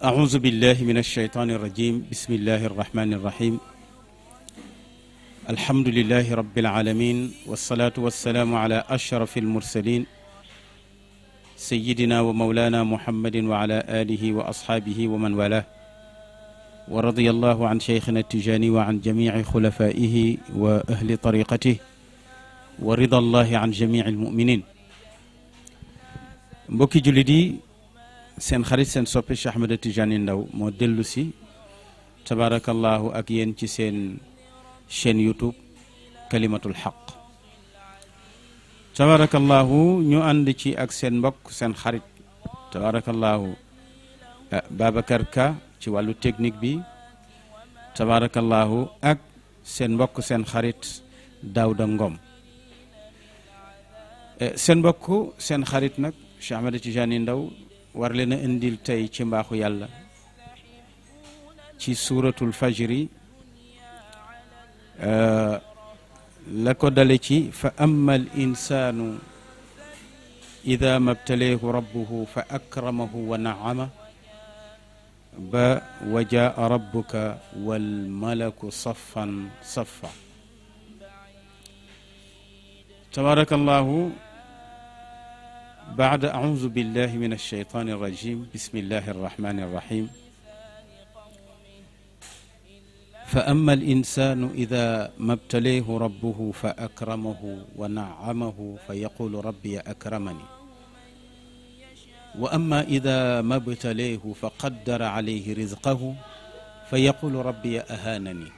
أعوذ بالله من الشيطان الرجيم بسم الله الرحمن الرحيم الحمد لله رب العالمين والصلاة والسلام على أشرف المرسلين سيدنا ومولانا محمد وعلى آله وأصحابه ومن والاه ورضي الله عن شيخنا التجاني وعن جميع خلفائه وأهل طريقته ورضا الله عن جميع المؤمنين. mbokki jullit yi seen xarit seen soppe Cheikh Ahmed Tidiane Ndao moo dellu si tabarakallahu ak yéen ci seen chaîne YouTube kalimatul xaq tabarakallahu ñu ànd ci ak seen mbokk seen xarit tabarakallahu Babacar Ka ci wàllu technique bi tabarakallahu ak seen mbokk seen xarit Daouda Ngom seen mbokk seen xarit nag Cheikh Ahmed Tidiane Ndao war leen a indil tey ci mbaaxu yàlla ci suuratul fajri la ko dale ci fa amma al insaanu ida mabtaleehu rabbuhu fa akramahu wa naama ba wa jaa rabbuka wal malaku saffan saffa tabarakallahu بعد أعوذ بالله من الشيطان الرجيم بسم الله الرحمن الرحيم فأما الإنسان إذا ما ابتليه ربه فأكرمه ونعمه فيقول ربي أكرمني وأما إذا ما ابتليه فقدر عليه رزقه فيقول ربي أهانني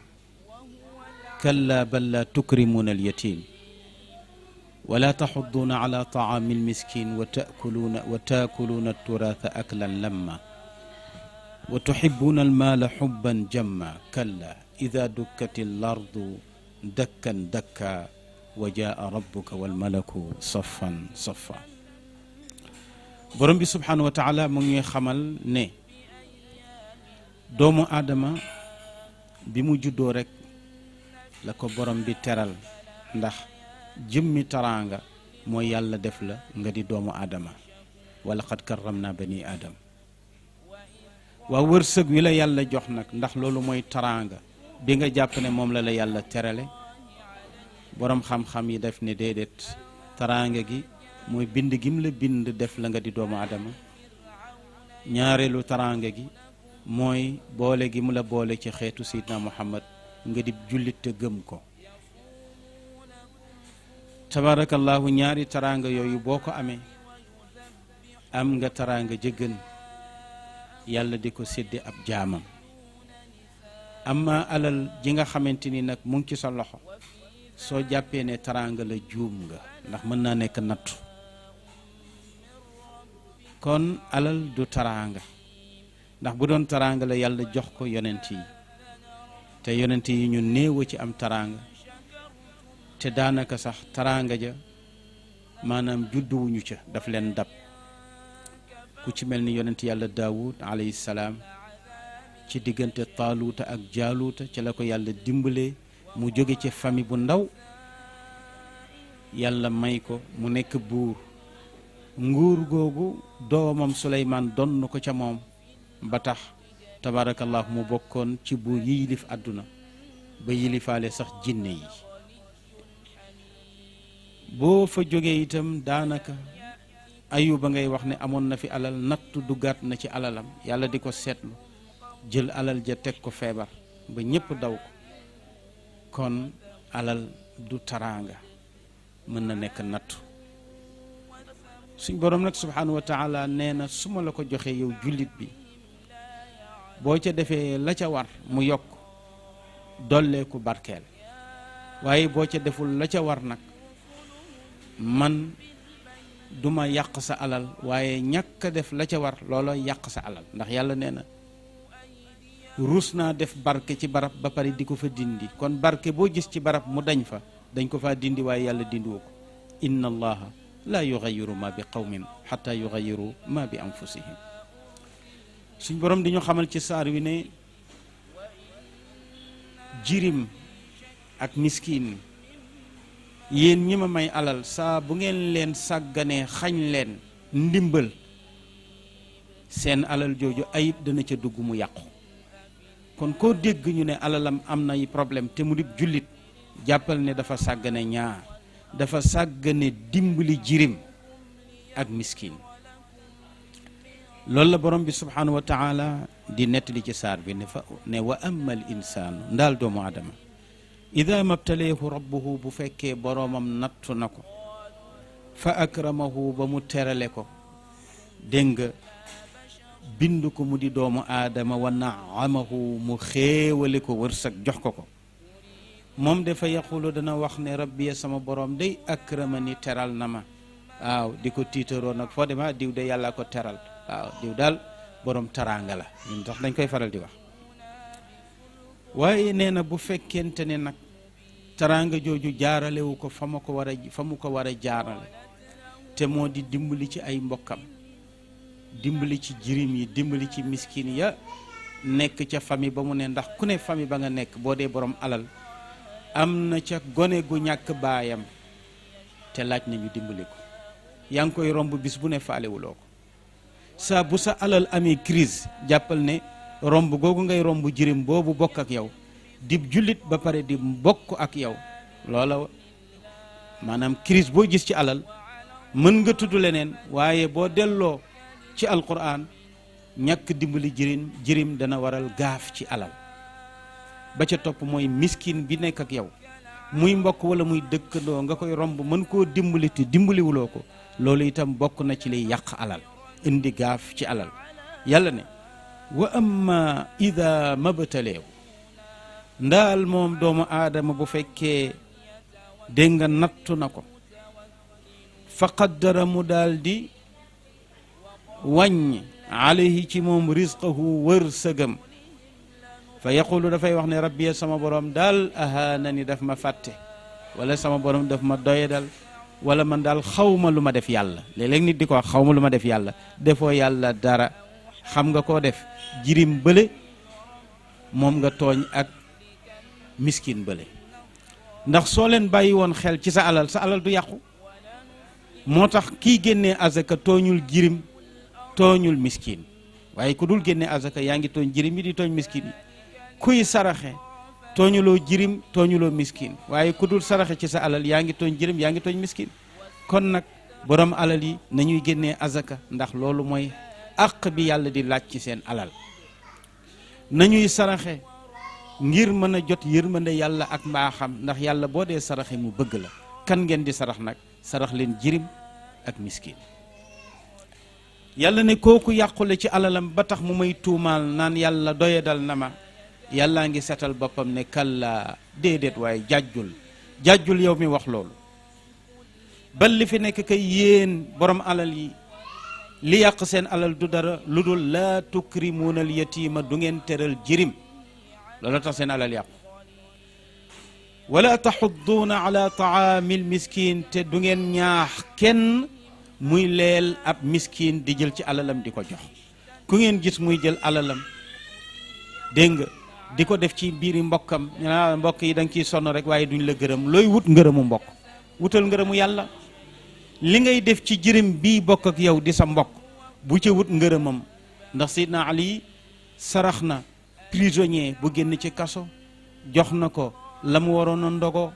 كلا بل لا تكرمون اليتيم ولا تحضون على طعام المسكين وتأكلون التراث أكلا لما وتحبون المال حبا جما كلا إذا دكت الأرض دكا دكا وجاء ربك والملك صفا صفا borom bi subhanahu wa taala mu ngi xamal ne doomu aadama bi mu juddoo rek la ko borom bi teral ndax jëmmi taraanga mooy yàlla def la nga di doomu aadama wala xad karram naa bani aadam waa wërsëg wi la yàlla jox nag ndax loolu mooy taraanga bi nga jàpp ne moom la la yàlla terale boroom xam-xam yi def ne déedéet taraanga gi mooy bind gim la bind def la nga di doomu aadama ñaareelu taraanga gi mooy boole gi mu la boole ci xeetu Seydina Muhammad nga di jullit te gëm ko tabarakallahu ñaari taraanga yooyu boo ko amee am nga taraanga jëgën yàlla di ko sédde ab jaamam amma alal ji nga xamante ni nag mu ngi ci sa loxo soo jàppee ne taraanga la juum nga ndax mën naa nekk nattu kon alal du taraanga ndax bu doon taraanga la yàlla jox ko yonent yi te yonent yi ñu néew ci am taraanga te daanaka sax taraanga ja maanaam judduwuñu ca daf leen dab ku ci mel ni yonent yàlla daawud alayhi salaam ci diggante taaluuta ak jaaluuta ci la ko yàlla dimbalee mu jóge ci famille bu ndaw yàlla may ko mu nekk buur nguur googu doomam suleymaan donn ko ca moom ba tax tabaarakallahu mu bokkoon ci buur yi yilif àdduna ba yilifaale sax jinne yi boo fa jógee itam daanaka ayuba ngay wax ne amoon na fi alal nattu duggaat na ci alalam yàlla di ko seetlu jël alal ja teg ko feebar ba ñépp daw ko kon alal du taraanga mën na nekk nattu suñ boroom nag subhanahu wa taala nee na su ma la ko joxee yow jullit bi boo ca defee la ca war mu yokk dolleeku barkeel waaye boo ca deful la ca war nag man duma yàq sa alal waaye ñàkk a def la ca war looloo yàq sa alal ndax yàlla nee na ruus naa def barke ci barab ba pare di ko fa dindi kon barke boo gis ci barab mu dañ fa dañ ko faa dindi waaye yàlla dindiwu ko inna allaha la yugayiru ma bi qawmin xata yugayiru ma bi anfusihim suñ borom di ñu xamal ci saar wi ne jirim ak miskin yéen ñi ma may alal saa bu ngeen leen sàgganee xañ leen ndimbal seen alal jooju ayib dana ca dugg mu yàqu. kon koo dégg ñu ne alalam am nay problème te mu di jullit jàppal ne dafa sàggane ñaar, dafa sàggane dimbali jirim ak miskin. loolu la borom bi subhanahu wa taala di nettali ci saar bi ne wa amma al insaanu ndaal doomu adama ida mabtaleehu rabbuhu bu fekkee boroomam nattu na ko fa akramahu ba mu terale ko, dégg nga bind ko mu di doomu aadama wa naamahu mu xéewale ko wërsëg jox ko ko, moom dafa yaqulu dana wax ne rabbi sama borom day akramani teral na ma. waaw di ko tiitaroo nag foo dema diw de yàlla ko teral, waaw diw daal borom taraanga la, ñun tax dañ koy faral di wax. waaye nee na bu fekkente ne nag taraanga jooju jaaralewu ko fa mu ko war a jaarale, te moo di dimbali ci ay mbokkam, dimbali ci jirim yi, dimbali ci miskin ya nekk ca famille ba mu ne, ndax ku ne famille ba nga nekk boo dee borom alal am na ca gone gu ñàkk baayam te laaj nañu dimbali ko. yaa ngi koy romb bis bu ne faalewuloo ko. saa bu sa alal amee crise jàppal ne romb googu ngay romb jirim boobu bokk ak yow, di jullit ba pare di bokk ak yow, loola maanaam crise boo gis ci alal mën nga tudd leneen, waaye boo delloo ci alquran ñàkk dimbali jirim dana waral gaaf ci alal. ba ca topp mooy miskin bi nekk ak yow, muy mbokk wala muy dëkkandoo, nga koy romb mën koo dimbali te dimbaliwuloo ko, loolu itam bokk na ci liy yàq alal, indi gaaf ci alal. yàlla ne wa amma ida mabtaleew ndaal moom doomu aadama bu fekkee dégg nga nattu na ko, fa qaddara mu daal di wàññi alayhi ci moom rizqahu wërsëgam, fa yaqulu dafay wax ne rabbi sama borom daal ahaana ni daf ma fàtte, wala sama borom daf ma doyadal, wala man daal xawma lu ma def yàlla. léeg-léeg nit di ko wax xawma lu ma def yàlla, defoo yàlla dara. xam nga koo def? jirim bële moom nga tooñ ak miskin bële, ndax soo leen bàyyi woon xel ci sa alal du yàqu. moo tax kii génnee azaka tooñul jirim tooñul miskin, waaye ku dul génnee azaka yaa ngi tooñ jirim yi di tooñ miskin yi. kuy saraxe tooñuloo jirim tooñuloo miskin, waaye ku dul saraxe ci sa alal yaa ngi tooñ jirim yaa ngi tooñ miskin. kon nag borom alal yi nañuy génnee azaka, ndax loolu mooy àq bi yàlla di laaj ci seen alal. nañuy saraxe ngir mën a jot yërmande yàlla ak mbaaxam, ndax yàlla boo dee saraxe mu bëgg la. kan ngeen di sarax nag? sarax leen jirim ak miskin. yàlla ne kooku yàqule ci alalam ba tax mu may tuumaal naan yàlla doyadal na ma, yàllaa ngi setal boppam ne kalla déedéet, waaye jàjjul yow mi wax loolu. bal li fi nekk kay yéen borom alal yi, li yàq seen alal du dara lu dul laa tukrimuuna al yatiima, du ngeen teral jirim, loolu tax seen alal yàqu. wala taxudduuna ala taamil miskin, te du ngeen ñaax kenn muy leel ab miskin di jël ci alalam di ko jox. ku ngeen gis muy jël alalam dégg nga di ko def ci biiri mbokkam, mbokk yi da nga ciy sonn rek waaye duñ la gërëm. looy wut ngërëmu mbokk, wutal ngërëmu yàlla. li ngay def ci jirim bii bokk ak yow di sa mbokk bu ca wut ngërëmam, ndax Seydina Ali sarax na prisonnier bu génn ci kaso, jox na ko la mu waroon a ndogo,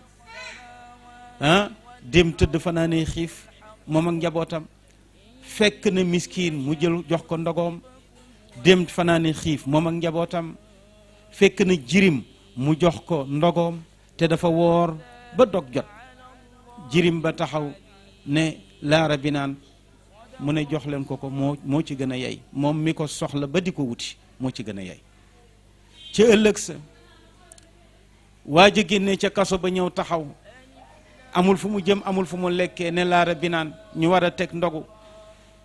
dem tëdd fanaanee xiif moom ak njabootam. fekk na miskin mu jël jox ko ndogoom, dem fanaanee xiif moom ak njabootam. fekk na jirim mu jox ko ndogoom te dafa woor ba dog jot. jirim ba taxaw ne laara bi naan, mu ne jox leen ko moo ci gën a yey, moom mi ko soxla ba di ko wuti moo ci gën a yey. ca ëllëg sa waaj a génne ca kaso ba ñëw taxaw, amul fu mu jëm amul fu mu lekkee, ne laara bi naan ñu war a teg ndogu,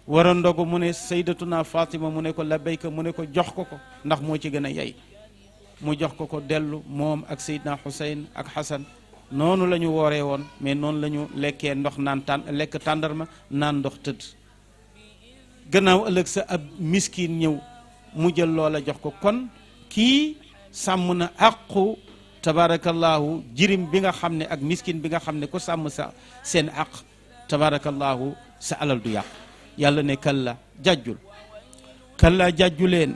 war a ndogu, mu ne sayyidatuna Fatima, mu ne ko labbayka, mu ne ko jox ko ndax moo ci gën a yey. mu jox ko dellu moom ak Seydina Xuseyn ak Xasan. noonu la ñu wooree woon, mais noonu la ñu lekkee ndox naan lekk tàndarma naan ndox tëdd. gannaaw ëllëg sa ab miskin ñëw mu jël loola jox ko. kon kii sàmm na àqu tabarakallahu jirim bi nga xam ne ak miskin bi nga xam ne ko sàmm sa seen àq tabarakallahu sa alal du yàqu. yàlla ne kalla jàjjul kallaa jàjju leen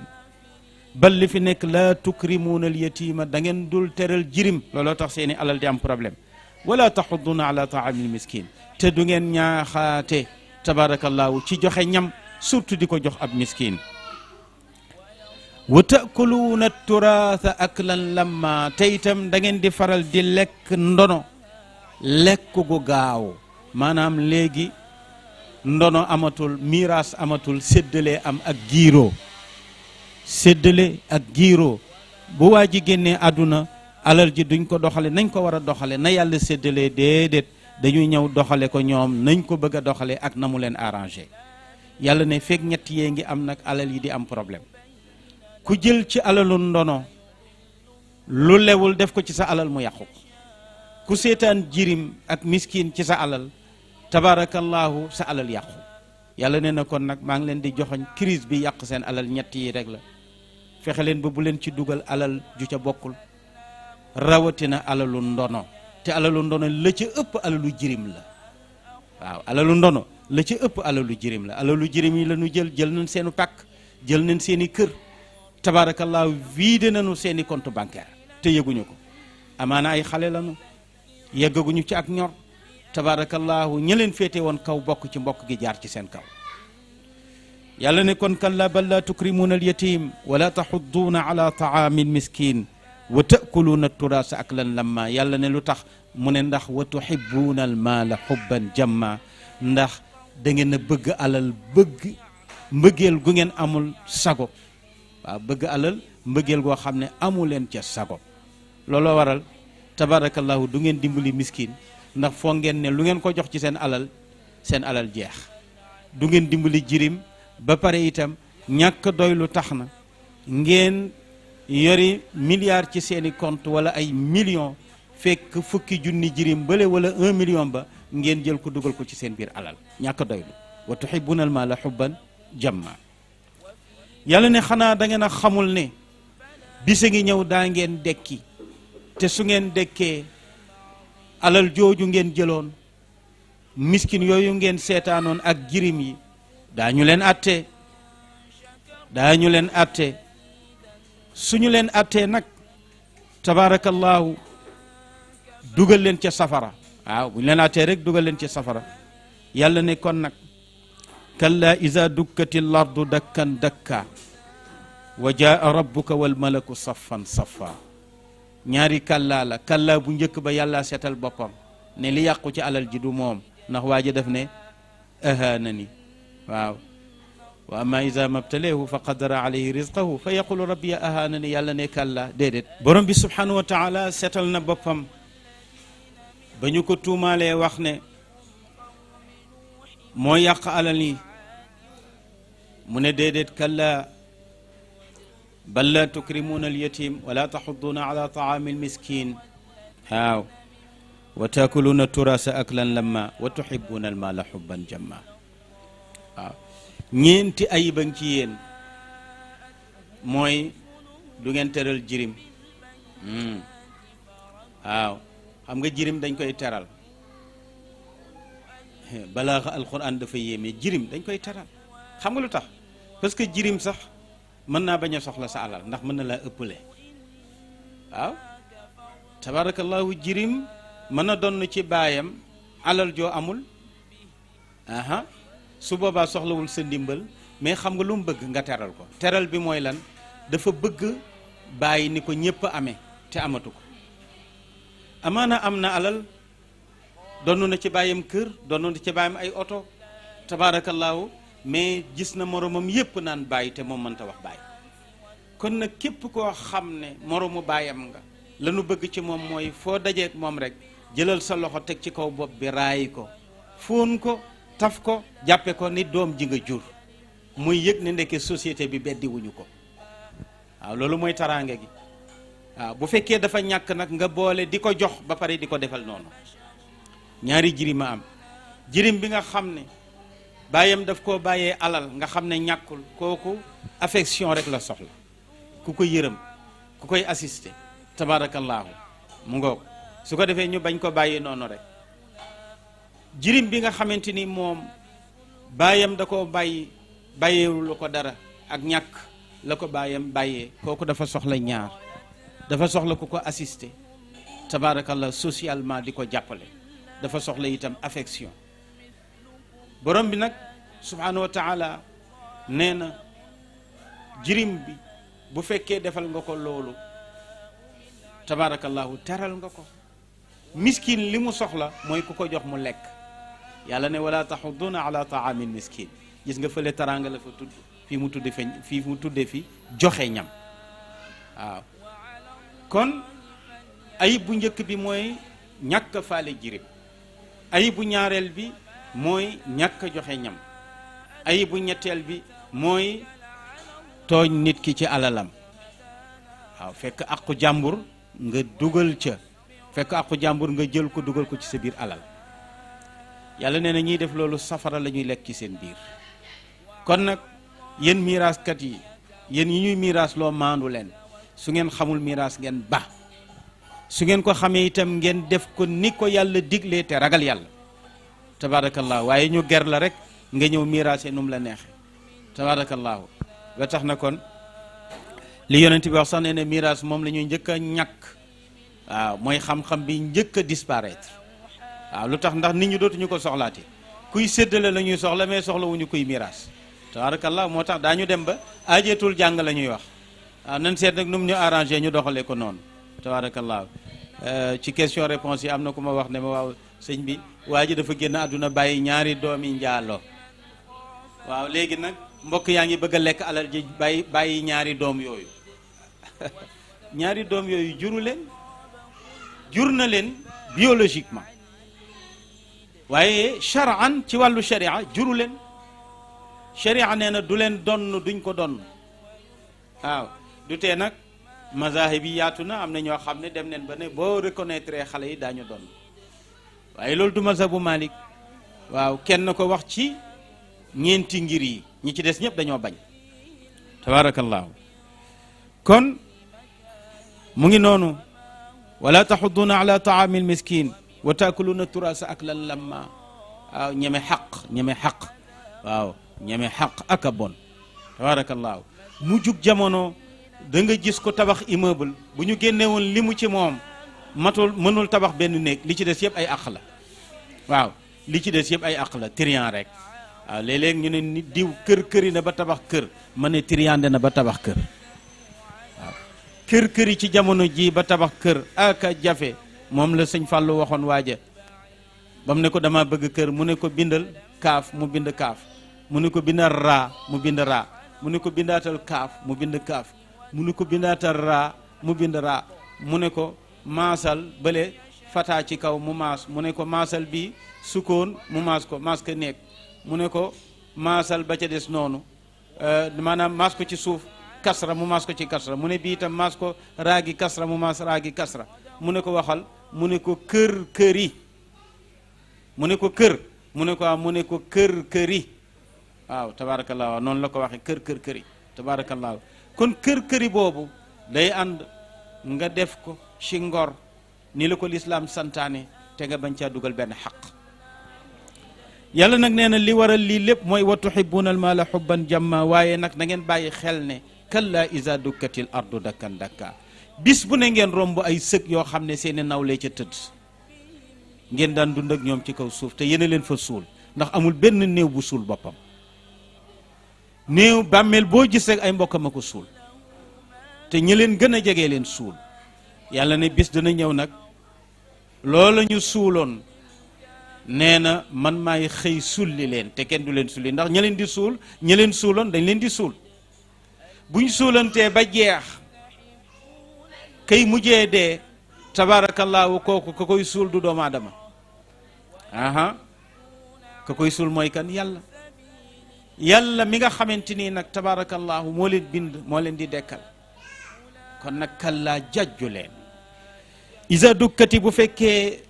bal li fi nekk laa tukrimuuna al yatiima da ngeen dul teral jirim looloo tax seeni alal di am problème wala taxudduuna ala taamil miskin te du ngeen ñaaxaate tabarakallahu ci joxe ñam surtout di ko jox ab miskin wa taakuluuna turaatha aklan lamma te itam da ngeen di faral di lekk ndono lekk gu gaaw maanaam léegi ndono amatul miraas amatul séddale am ak giiroo séddale ak giiroo bu waa ji génnee àdduna alal ji duñ ko doxale nañ ko war a doxale na yàlla séddalee déedéet dañuy ñëw doxale ko ñoom nañ ko bëgg a doxale ak na mu leen arrangé yàlla ne fekk ñett yee ngi am nag alal yi di am problème ku jël ci alalu ndono lu lewul def ko ci sa alal mu yàqu ku seetaan jirim ak miskin ci sa alal tabarakallahu sa alal yàqu yàlla nee na kon nag maa ngi leen di joxoñ crise bi yàq seen alal ñett yi rek la fexe leen ba bu leen ci dugal alal ju ca bokkul rawatina alalu ndono te alalu ndono la ca ëpp alalu jirim la waaw alalu ndono la ca ëpp alalu jirim la alalu jirim yi la ñu jël nañ seenu pàkk jël nañ seeni kër tabarakallahu vidé nañu seeni compte bancaire te yëguñu ko amaana ay xale lañu yeggaguñu ci ak ñor tabarakallahu ña leen féete woon kaw bokk ci mbokk gi jaar ci seen kaw yàlla ne kon kalla bal laa tukrimuuna al yatim wala taxudduuna ala taami al miskin wa taakuluuna turaasa aklan lamma yàlla ne lu tax mu ne ndax wa tuhibbuuna al maala xubban jamma ndax da ngeen a bëgg alal bëgg mbëggeel gu ngeen amul sago waaw bëgg alal mbëggeel goo xam ne amu leen ca sago looloo waral tabarakallahu du ngeen dimbali miskin ndax foo ngeen ne lu ngeen ko jox ci seen alal jeex du ngeen dimbali jirim ba pare itam ñàkk doylu tax na ngeen yori milliard ci seeni compte wala ay million fekk fukki junni jirim bële wala 1 million ba ngeen jël ko dugal ko ci seen biir alal ñàkk doylu wa tuhibbuna al mala hubban jamma yàlla ne xanaa da ngeen a xamul ne bisa ngi ñëw daa ngeen dekki te su ngeen dekkee alal jooju ngeen jëloon miskin yooyu ngeen seetaanoon ak jirim yi daañu leen atte suñu leen attee nag tabarakallahu dugal leen ca safara waaw bu ñu leen attee rek dugal leen ca safara yàlla ne kon nag kalla iza dukkati l ardu dakkan dakka wa jaa rabbuka wal malaku saffan saffa ñaari kallaa la kallaa bu njëkk ba yàlla seetal boppam ne li yàqu ci alal ji du moom ndax waa ji def ne ahaanani waaw wa amma iza mabtaleehu fa qadara alayhi rizqahu fa yaqulu rabbi ahaanani yàlla ne kallaa déedéet borom bi subhanahu wa taala seetal na boppam ba ñu ko tuumaalee wax ne moo yàq alal yi mu ne déedéet kallaa bal laa tukrimuuna alyatim wala taxudduuna ala taami almiskin waaw wa taakuluuna turasa aklan lamma wa tuhibuuna almaala xubban jamma waaw ñeenti ayiba ngi ci yéen mooy du ngeen teral jirim waaw xam nga jirim dañ koy teral balaaxa alquran dafa yéeme jirim dañ koy teral xam nga lu tax parce que jirim sax mën naa bañ a soxla sa alal ndax mën na laa ëppale waaw tabarakallahu jirim mën na donn ci baayam alal joo amul aha su boobaa soxlawul sa ndimbal mais xam nga lu mu bëgg nga teral ko teral bi mooy lan dafa bëgg bàyyi ni ko ñépp amee te amatu ko amaana am na alal donn na ci bàyyam kër donn na ci bàyyam ay oto tabarakallahu mais gis na moromam yépp naan bàyyi te moom mënta wax bàyyi kon nag képp koo xam ne moromu baayam nga lanu bëgg ci moom mooy foo dajeek moom rek jëlal sa loxo teg ci kaw bopp bi raayi ko fóon ko taf ko jàppe ko ni doom ji nga jur muy yëg ne ndeke société bi beddi wuñu ko waaw loolu mooy taraange gi waaw bu fekkee dafa ñàkk nag nga boole di ko jox ba pare di ko defal noonu ñaari jirim a am jirim bi nga xam ne bàyyam daf koo bàyyee alal nga xam ne ñàkkul kooku affection rek la soxla ku ko yërëm ku koy assister tabaarakallaahu mu ngoog su ko defee ñu bañ ko bàyyi noonu rek jirim bi nga xamante ni moom bàyyam da koo bàyyeewul ko dara ak ñàkk la ko bàyyam bàyyee kooku dafa soxla ñaar dafa soxla ku ko assister tabaarakallah socialement di ko jàppale dafa soxla itam affection borom bi nag subhanahu wa taala nee na jirim bi bu fekkee defal nga ko loolu tabaarakallahu teral nga ko miskin li mu soxla mooy ku ko jox mu lekk yàlla ne wala taxudduna ala taamil miskin gis nga fële taraanga la fa tudd fii mu tudde fii mu tudde fi joxe ñam waaw kon ayib bu njëkk bi mooy ñàkk faale jirim ayib bu ñaareel bi mooy ñàkk joxe ñam ayib bu ñetteel bi mooy tooñ nit ki ci alalam waaw fekk aqu jàmbur nga dugal ca fekk aqu jàmbur nga jël ko dugal ko ci sa biir alal yàlla nee na ñiy def loolu safara la ñuy lekk ci seen biir kon nag yéen miraaskat yi yéen yi ñuy miraas loo maandu leen su ngeen xamul miraas ngeen ba su ngeen ko xamee itam ngeen def ko ni ko yàlla diglee te ragal yàlla tabaarakallah waaye ñu ger la rek nga ñëw miraase nu mu la neexe tabaarakallahu ba tax na kon li yonent bi wax sax nee na miraas moom la ñuy njëkk a ñàkk waaw mooy xam-xam bi njëkk a disparaître waaw lu tax ndax nit ñi dootuñu ko soxlaati kuy séddale la ñuy soxla mais soxla wuñu kuy miraas tabaarakallah moo tax daañu dem ba aajeetul jàng la ñuy wax waaw nan seet nag nu mu ñu arrangé ñu doxalee ko noonu tabaarakallah ci question réponse yi am na ku ma wax ne ma waaw sëñ bi waa ji dafa génn àdduna bàyyi ñaari doomi njaaloo waaw léegi nag mbokk yaa ngi bëgg a lekk alal ji bàyyi ñaari doom yooyu ñaari doom yooyu juru leen jur na leen biologiquement waaye charan ci wàllu sharia juru leen sharia nee na du leen donn duñ ko donn waaw du tee nag mazahib yi yaatu na am na ñoo xam ne dem neen ba ne boo reconnaître xale yi daañu donn waaye loolu du mazhabu Malik waaw kenn ko wax ci ñeenti ngir yi ñi ci des ñëpp dañoo bañ tabarakallahu kon mu ngi noonu wala taxudduna ala taamil miskin wa taakuluna turasa aklan lamma waaw ñeme xaq waaw ñeme xaq ak a bon tabarakallahu mu jug jamono da nga gis ko tabax immeuble bu ñu génnewoon li mu ci moom mënul tabax benn néeg li ci des yëpp ay àq la waaw li ci des yëpp ay àq la trian rek waaw léeg-léeg ñu ne nit diw kër-këri na ba tabax kër ma ne triande na ba tabax kër waaw kër-këri ci jamono ji ba tabax kër aka jafe moom la sëñ Fallou waxoon waaja ba mu ne ko dama bëgg kër mu ne ko bindal kaaf mu bind kaaf mu ne ko bindal raa mu bind raa mu ne ko bindaatal kaaf mu bind kaaf mu ne ko bindaatal raa mu bind raa mu ne ko maasal bële fataa ci kaw mu maas mu ne ko maasal bi sukkoon mu maas ko nekk mu ne ko maasal ba ca des noonu maanaam maas ko ci suuf kasra mu maas ko ci kasra mu ne bii itam maas ko raagi kasra mu maas raagi kasra mu ne ko waxal mu ne ko kër-këri mu ne ko kër mu ne ko waaw mu ne ko kër-këri waaw tabaarakallaahu waaw noonu la ko waxee kër-kër-këri tabaarakallaahu kon kër-këri boobu day ànd nga def ko ci ngor ni la ko lislaam santaane te nga bañ caa dugal benn xaq yàlla nag nee na li waral lii lépp mooy wa tuhibbuna al maala xubban jamma waaye nag na ngeen bàyyi xel ne kalla iza dukkatil ardu dakkan dakka bis bu ne ngeen romb ay sëg yoo xam ne seeni nawle ca tëdd ngeen daan dund ak ñoom ci kaw suuf te yéen a leen fa suul ndax amul benn néew bu suul boppam néew bàmmeel boo gis rek ay mbokkam a ko suul te ñi leen gën a jege leen suul yàlla ne bis dana ñëw nag loola ñu suuloon nee na man maay xëy sulli leen te kenn du leen sulli ndax ña leen di suul ña leen suuloon dañ leen di suul buñ suulantee ba jeex kay mujjee dee tabaarakallaahu kooku ka koy suul du doomu aadama aha ka koy suul mooy kan yàlla mi nga xamante nii nag tabaarakallaahu moo leen bind moo leen di dekkal kon nag kallaa jajju leen isa dukkati bu fekkee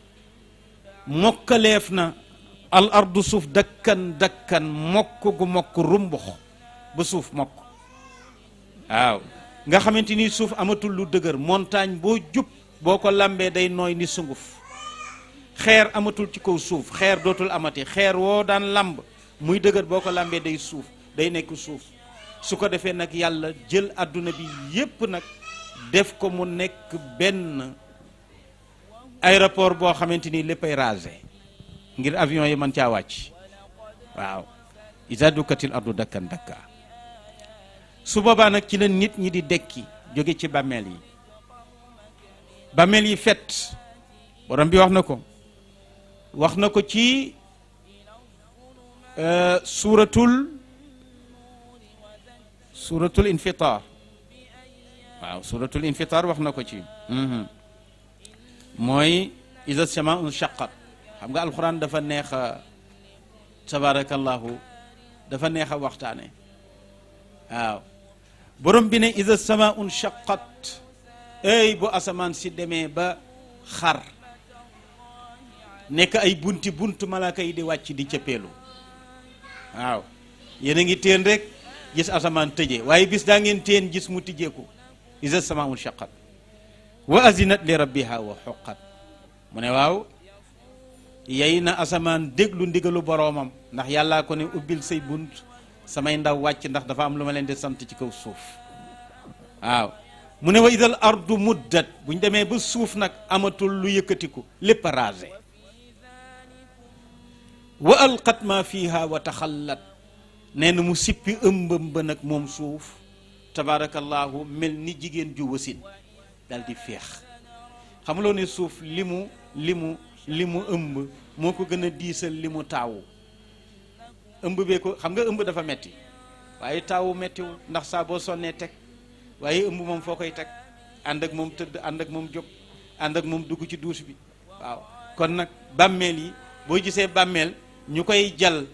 mokkaleef na al ardu suuf dakkan mokk gu mokk rumbux ba suuf mokk waaw nga xamante ni suuf amatul lu dëgër montagne boo jub boo ko lambee day nooy ni sunguf xeer amatul ci kaw suuf xeer dootul amati xeer woo daan lamb muy dëgër boo ko lambee day nekk suuf su ko defee nag yàlla jël àdduna bi yépp nag def ko mu nekk benn aéroport boo xamante ni léppay rasé ngir avion yi mën caa wàcc waaw iza dukkatil ardu dakkan dakka su boobaa nag ci la nit ñi di dekki jóge ci bàmmeel yi fet borom bi wax na ko ci suratul infitar waaw suratul infitar wax na ko ci mooy iza samaa'u shaqqat xam nga alxuraan dafa neex a tabarakallahu dafa neex a waxtaane waaw borom bi ne iza samaa'u shaqqat ey bu asamaan si demee ba xar nekk ay bunt malaaka yi di wàcc di cëppeelu waaw yéen a ngi teen rek gis asamaan tëjee waaye bis daa ngeen teen gis mu tijjeeku iza samaa'u shaqqat wa azinat li rabbiha wa xoqat mu ne waaw yey na asamaan déglu ndigalu boroomam ndax yàllaa ko ne ubbil say bunt samay ndaw wàcc ndax dafa am lu ma leen di sant ci kaw suuf waaw mu ne wa idal ardu muddat buñ demee ba suuf nag amatul lu yëkkatiku lépp a rasé wa alqat ma fiha wa taxallat nee na mu sippi ëmbam ba nag moom suuf tabarakallahu mel ni jigéen ju wasin dal di féex xamuloo ne suuf li mu ëmb moo ko gën a diisal li mu taawu ëmb bee ko xam nga ëmb dafa metti waaye taawu mettiwul ndax saa boo sonnee teg waaye ëmb moom foo koy teg ànd ak moom tëdd ànd ak moom jóg ànd ak moom dugg ci douche bi waaw kon nag bàmmeel yi boo gisee bàmmeel ñu koy jal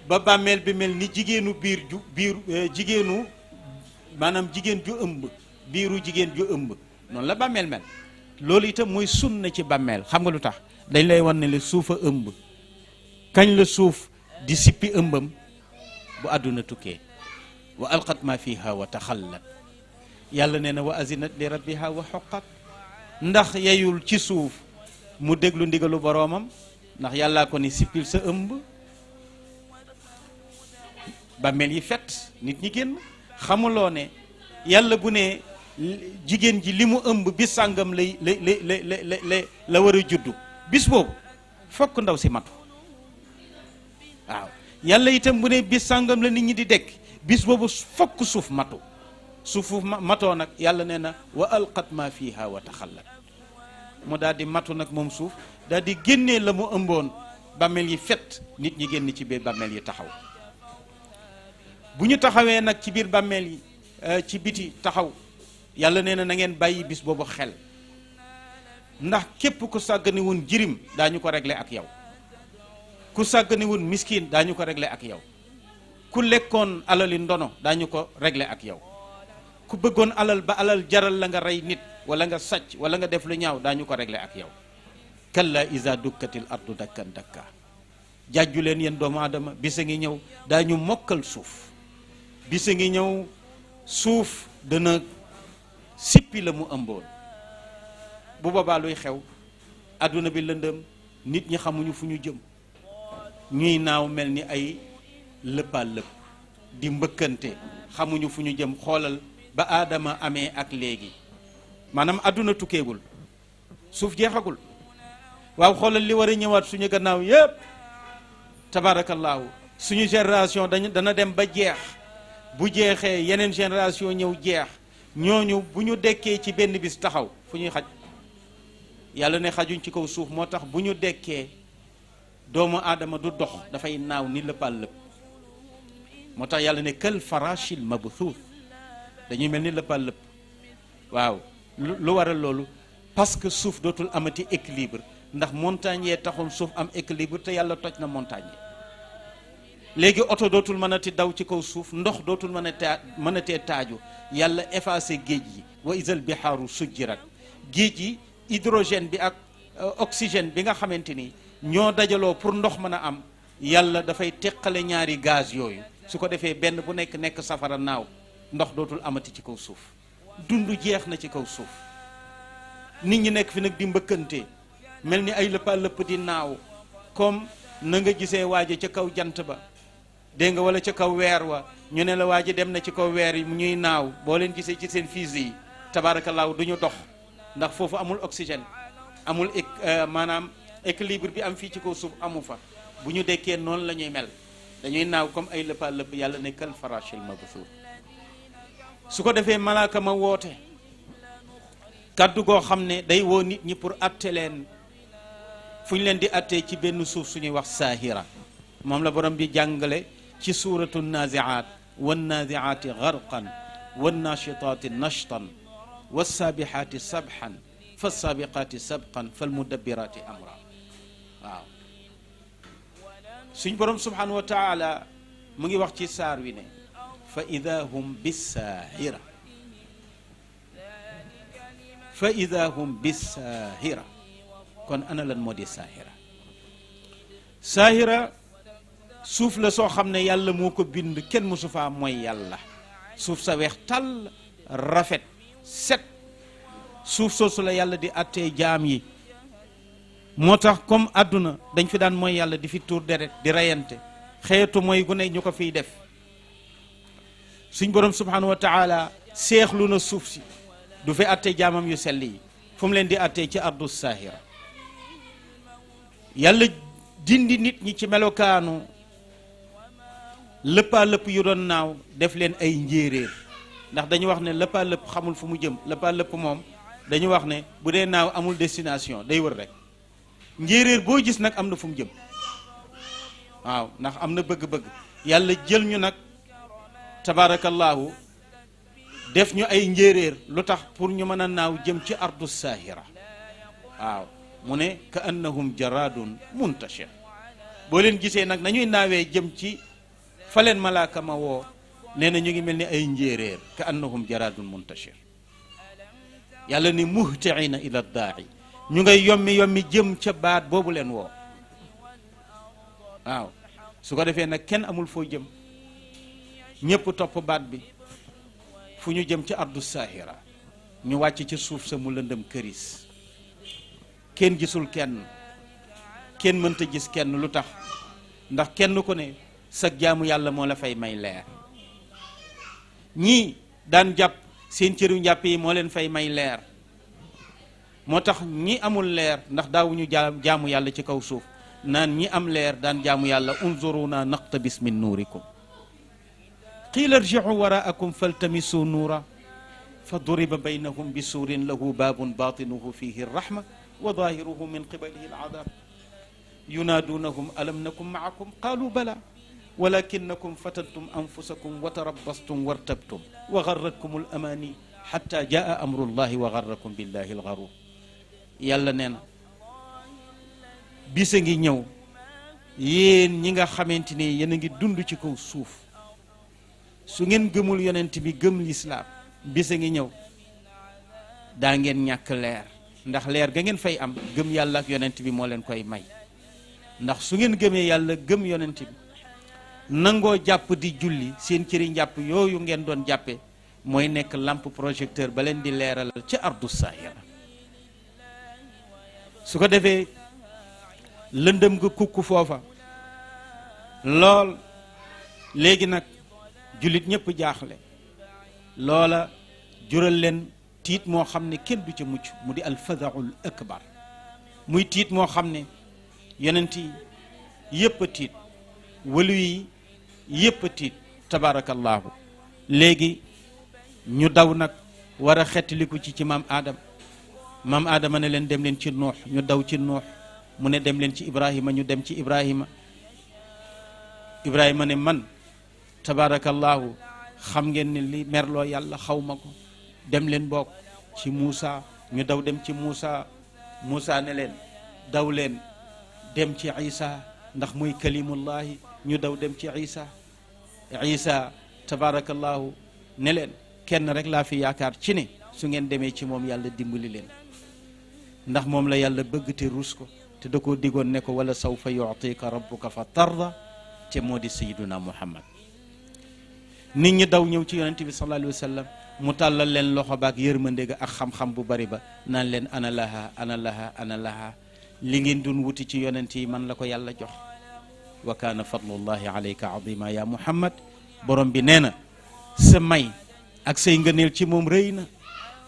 ba bàmmeel bi mel ni jigéenu jigéenu maanaam jigéen ju ëmb biiru jigéen ju ëmb noonu la bàmmeel mel loolu itam mooy sunna ci bàmmeel xam nga lu tax dañ lay wan ne le suuf a ëmb kañ la suuf di sippi ëmbam bu àdduna tukkee wa alqat ma fiha wa taxallat yàlla nee na wa azinat li rabbiha wa xoqat ndax yeyul ci suuf mu déglu ndigalu boroomam ndax yàllaa ko ni sippil sa ëmb bàmmeel yi fet nit ñi génn xamuloo ne yàlla bu ne jigéen ji li mu ëmb bis sàngam la war a juddu bis boobu fokk ndaw si matu waaw yàlla itam bu ne bis sàngam la nit ñi di dekk bis boobu fokk suuf matu suufu matoo nag yàlla nee na wa alqat ma fiha wa taxallat mu daal di matu nag moom suuf daal di génnee la mu ëmboon bàmmeel yi fet nit ñi génn ci biir bàmmeel yi taxaw bu ñu taxawee nag ci biir bàmmeel yi ci biti taxaw yàlla nee na ngeen bàyyi bis boobu xel ndax képp ku sàggane woon jirim daañu ko régler ak yow ku sàggane woon miskin daañu ko régler ak yow ku lekkoon alali ndono daañu ko régler ak yow ku bëggoon alal ba alal jaral la nga rey nit wala nga sàcc wala nga def lu ñaaw daañu ko régler ak yow kalla iza dukkatil ardu dakkan dakka jàjju leen yéen doomu aadama bisa ngi ñëw daañu mokkal suuf bisa ngi ñëw suuf dana sippi la mu ëmboon bu boobaa luy xew adduna bi lëndëm nit ñi xamuñu fu ñu jëm ñuy naaw mel ni ay lëppaa lëpp di mbëkkante xamuñu fu ñu jëm xoolal ba aadama amee ak léegi maanaam adduna tukkeegul suuf jeexagul waaw xoolal li war a ñëwaat suñu gannaaw yépp tabaarakallaahu suñu génération dana dem ba jeex bu jeexee yeneen génération ñëw jeex ñooñu bu ñu dekkee ci benn bis taxaw fu ñuy xaj yàlla ne xajuñ ci kaw suuf moo tax bu ñu dekkee doomu aadama du dox dafay naaw ni lëppal lëpp moo tax yàlla ne kal farashil mabthuth dañuy mel ni lëppal lëpp waaw lu waral loolu parce que suuf dootul amati équilibre ndax montagne yee taxoon suuf am équilibre te yàlla toj na montagne yi léegi oto dootul mën a ti daw ci kaw suuf ndox dootul mën a tee taaju yàlla effacé géej yi wa isal bihaaru sujjirat géej yi hydrogène bi ak oxygène bi nga xamante ni ñoo dajaloo pour ndox mën a am yàlla dafay teqale ñaari gaz yooyu su ko defee benn bu nekk safara naaw ndox dootul amati ci kaw suuf dund jeex na ci kaw suuf nit ñi nekk fi nag di mbëkkante mel ni ay lëppa lëpp di naaw comme na nga gisee waaje ca kaw jant ba dégg nga wala ca kaw weer wa ñu ne la waa ji dem na ci kaw weer yi ñuy naaw boo leen gisee ci seen fusil yi tabaarakallaahu du ñu dox ndax foofu amul oxygène amul maanaam équilibre bi am fii ci kaw suuf amu fa bu ñu dekkee noonu la ñuy mel dañuy naaw comme ay lëppa lëpp yàlla ne kal farashil mabthur su ko defee malaaka ma woote kaddu goo xam ne day woo nit ñi pour atte leen fu ñu leen di attee ci benn suuf suñuy wax saahira moom la borom bi jàngale ci suuratu naziaat wannaziaati garqan wannashitaati nashtan wassaabihaati sabhan fassaabiqaati sabqan falmudabbiraati amra waaw suñ borom subhanahu wa taala mu ngi wax ci saar wi ne fa ida hum bisaahira fa ida hum bisaahira kon ana lan moo di saahira saahira suuf la soo xam ne yàlla moo ko bind kenn mosu faa mooy yàlla suuf sa weex tàll rafet set suuf soosu la yàlla di attee jaam yi moo tax comme àdduna dañ fi daan mooy yàlla di fi tuur deret di reyante xeetu mooy gu ne ñu ko fiy def suñ borom subhanahu wa taala seexlu na suuf si du fi attee jaamam yu sell yi fu mu leen di attee ci ardu saahira yàlla dindi nit ñi ci melokaanu lëppaa lëpp yu doon naaw def leen ay njéeréer ndax dañu wax ne lëppaa lëpp xamul fu mu jëm lëppaa lëpp moom dañu wax ne bu dee naaw amul destination day wër rek njéeréer boo gis nag am na fu mu jëm waaw ndax am na bëgg-bëgg yàlla jël ñu nag tabaarakallaahu def ñu ay njéeréer lu tax pour ñu mën a naaw jëm ci ardu saahira waaw mu ne ka annahum jaradun muntashir boo leen gisee nag nañuy naawee jëm ci fa leen malaaka ma woo nee na ñu ngi mel ni ay njéeréer ka annahum jaradun muntashir yàlla ni muhtiina ila daa'i ñu ngay yommi jëm ca baat boobu leen woo waaw su ko defee nag kenn amul foo jëm ñépp topp baat bi fu ñu jëm ci ardu saahira ñu wàcc ci suuf sa mu lëndëm këris kenn gisul kenn mënta gis kenn lu tax ndax kenn ku ne sa jaamu yàlla moo la fay may leer ñii daan jàpp seen cëru njàpp yi moo leen fay may leer moo tax ñi amul leer ndax daawuñu jaamu yàlla ci kaw suuf naan ñi am leer daan jaamu yàlla unzuruna naqtabis min nuurikum qiila irji'u waraakum faltamisu nuura fa duriba baynahum bi suurin lahu baabun baatinuhu fihi arrahma wa zaahiruhu min qibalihi al'adaab yunaaduunahum alam nakum ma'akum qaalu bala walakinakum fatantum anfusakum wa tarabbastum wartabtum wa garratkum al-amaani xatta jaa amrullahi wa garrakum billahi al-garuur yàlla nee na bisa ngi ñëw yéen ñi nga xamante ne yéen a ngi dund ci kaw suuf su ngeen gëmul yonent bi gëm lislaam bisa ngi ñëw daa ngeen ñàkk leer ndax leer ga ngeen fay am gëm yàlla ak yonent bi moo leen koy may ndax su ngeen gëmee yàlla gëm yonent bi nangoo jàpp di julli seen cëri njàpp yooyu ngeen doon jàppe mooy nekk lampe projecteur ba leen di leeralal ci ardu saahira su ko defee lëndëm nga kukk foofa lool léegi nag jullit ñëpp jaaxle loola jural leen tiit moo xam ne kenn du ca mucc mu di alfadaul akbar muy tiit moo xam ne yonent yi yëpp a tiit walu yi yëpp a tiit tabaarakallaahu léegi ñu daw nag war a xettaliku ci maam aadama ne leen dem leen ci nuux ñu daw ci nuux mu ne dem leen ci ibrahima ñu dem ci ibrahima ne man tabaarakallaahu xam ngeen ne li merloo yàlla xaw ma ko dem leen bokk ci Muusa ñu daw dem ci Muusa ne leen daw leen dem ci Isa ndax muy kalimullahi ñu daw dem ci Isa tabaarakallaahu ne leen kenn rek laa fi yaakaar ci ne su ngeen demee ci moom yàlla dimbali leen ndax moom la yàlla bëgg te rus ko te da koo digoon ne ko wala sawfa yu'tika rabbuka fa tarda te moo di sayyiduna Muhammad nit ñi daw ñëw ci yonente bi sallallahu alayhi wa sallam mu tàllal leen loxo baak yërmande ga ak xam-xam bu bari ba naan leen ana laha li ngeen doon wuti ci yonent yi man la ko yàlla jox wa kaana fadlullahi alayka azima ya muhammad borom bi nee na sa may ak say ngëneel ci moom rëy na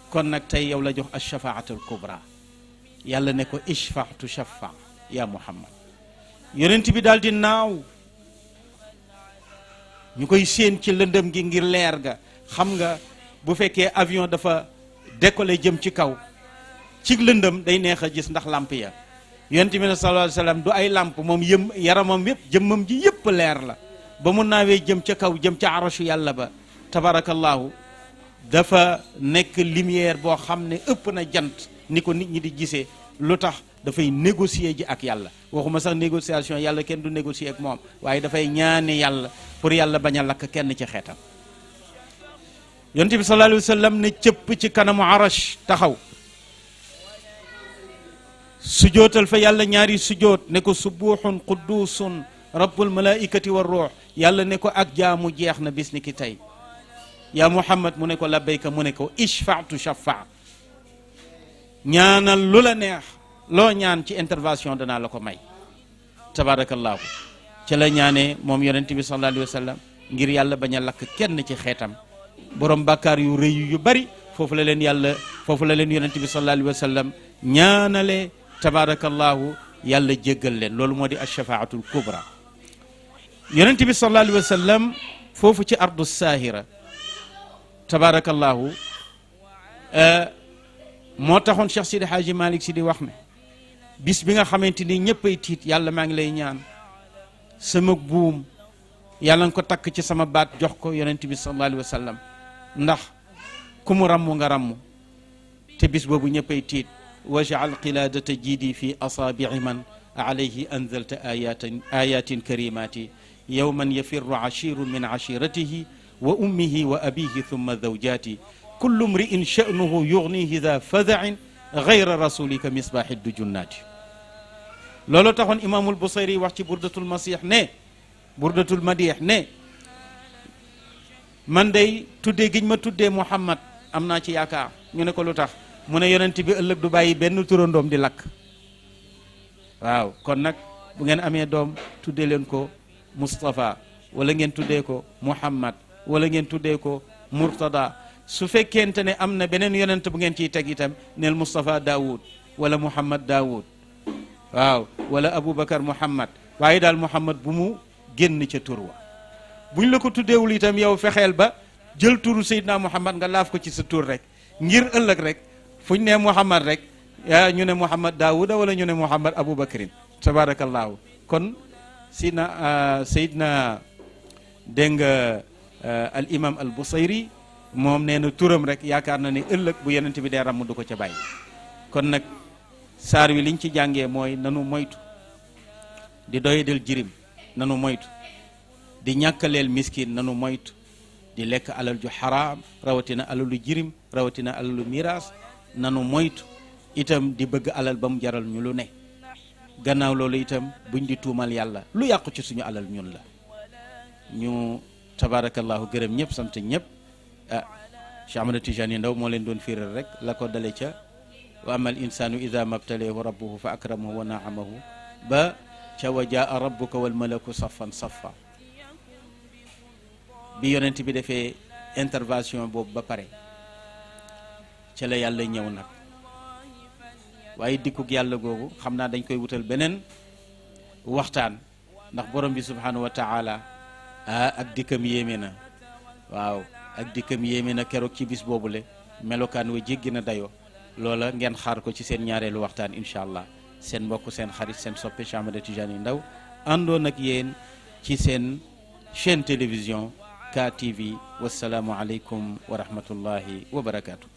kon nag tey yow la jox alshafaatul kubra yàlla ne ko ishfa'tu shafa ya muhammad yonent bi daal di naaw ñu koy séen ci lëndëm gi ngir leer ga xam nga bu fekkee avion dafa décoller jëm ci kaw ci lëndëm day neex a gis ndax lamp ya yonent bi sallallahu alayhi wasallam du ay lamp moom yaramam yëpp jëmmam ji yëpp leer la ba mu naawee jëm ca kaw jëm ca arashu yàlla ba tabarakallahu dafa nekk lumière boo xam ne ëpp na jant ni ko nit ñi di gisee lu tax dafay négocier ji ak yàlla waxuma sax négociation yàlla kenn du négocier ak moom waaye dafay ñaane yàlla pour yàlla bañ a lakk kenn ci xeetam yonent bi sallallahu alayhi wasallam ne cëpp ci kanamu arash taxaw sujootal fa yàlla ñaari sujoot ne ko subuuxun qudduusun rabbul malaikati war ruux yàlla ne ko ak jaamu jeex na bis ni ki tey yaa muhammad mu ne ko labbayka mu ne ko ishfa'tu shafa ñaanal lu la neex loo ñaan ci intervention danaa la ko may tabarakallahu ca la ñaanee moom yonent bi sallallahu alayhi wa sallam ngir yàlla bañ a lakk kenn ci xeetam borom bàkkaar yu rëy yu bari foofu la leen yonent bi sallallahu alayhi wa sallam ñaanale tabarakallahu yàlla jéggal leen loolu moo di ashafaatul kubra yonent bi sallallahu alayhi wa sallam foofu ci ardu saahira tabarakallahu moo taxoon Cheikh Sidi Hadji Malick si di wax ne bis bi nga xamante ni ñëppay tiit yàlla maa ngi lay ñaan sama buum yàlla nga ko takk ci sama baat jox ko yonent bi sallallahu alayhi wa sallam ndax ku mu ràmm nga ràmm te bis boobu ñëppay tiit waj'al qilaadata jiidi fi asaabi'i man alayhi anzalta ayatin karimati yawman yafirru ashirun min ashiratihi wa ummihi wa abihi thumma zawjati kullu mri'in sha'nuhu yughnihi dha fada'in ghayra rasulika misbahi dujunnati loolu taxoon imaamul Busayri wax ci burdatul masih ne burdatul madih ne man day tuddee giñ ma tuddee Muhammad am naa ci yaakaar ñu ne ko lu tax mu ne yonent bi ëllëg du bàyyi benn turandoom di lakk waaw kon nag bu ngeen amee doom tuddee leen ko Moustapha wala ngeen tuddee ko Muhammad wala ngeen tuddee ko Murtada su fekkente ne am na beneen yonent bu ngeen ciy teg itam neel Moustapha Daoud wala Muhammad Daoud waaw wala Aboubacar Muhammad waaye daal Muhammad bu mu génn ca tur wa buñ la ko tuddeewul itam yow fexeel ba jël turu Seydina Muhammad nga laaf ko ci sa tur rek ngir ëllëg rek fuñ ne Muhammad rek ñu ne Muhammad Daouda wala ñu ne Muhammad Aboubacarin tabarakallahu kon Seydina dégg nga al imam al Busayri moom nee na turam rek yaakaar na ne ëllëg bu yonent bi dee ràmm du ko ca bàyyi kon nag saar wi liñ ci jàngee mooy nanu moytu di doyadel jirim nanu moytu di ñàkkaleel miskin nanu moytu di lekk alal ju xaraam rawatina alalu jirim rawatina alalu miraas nanu moytu itam di bëgg alal ba mu jaral ñu lu ne gannaaw loolu itam buñ di tuumal yàlla lu yàqu ci suñu alal ñun la ñu tabarakallahu gërëm ñëpp sant ñëpp Cheikh Ahmad Tijani Ndaw moo leen doon fiiral rek la ko dale ca wa amal insanu ida mabtaleehu rabbuhu fa akramahu wa naamahu ba ca wa jaa rabbuka wal malaku saffan saffa bi yonent bi defee intervention boobu ba pare ca la yàlla ñëw nag waaye dikkug yàlla googu xam naa dañ koy wutal beneen waxtaan ndax borom bi subhanahu wa taala ak dikkam yéeme na waaw ak dikkam yéeme na keroog ci bis boobule melokaan wa jéggi na dayoo loola ngeen xaar ko ci seen ñaareelu waxtaan incha allah seen mbokk seen xarit seen soppe Cheikh Ahmad Tijani Ndaw àndoon ak yéen ci seen chaîne télévision KTV wassalaamu aleykum wa rahmatullahi wa barakaatu.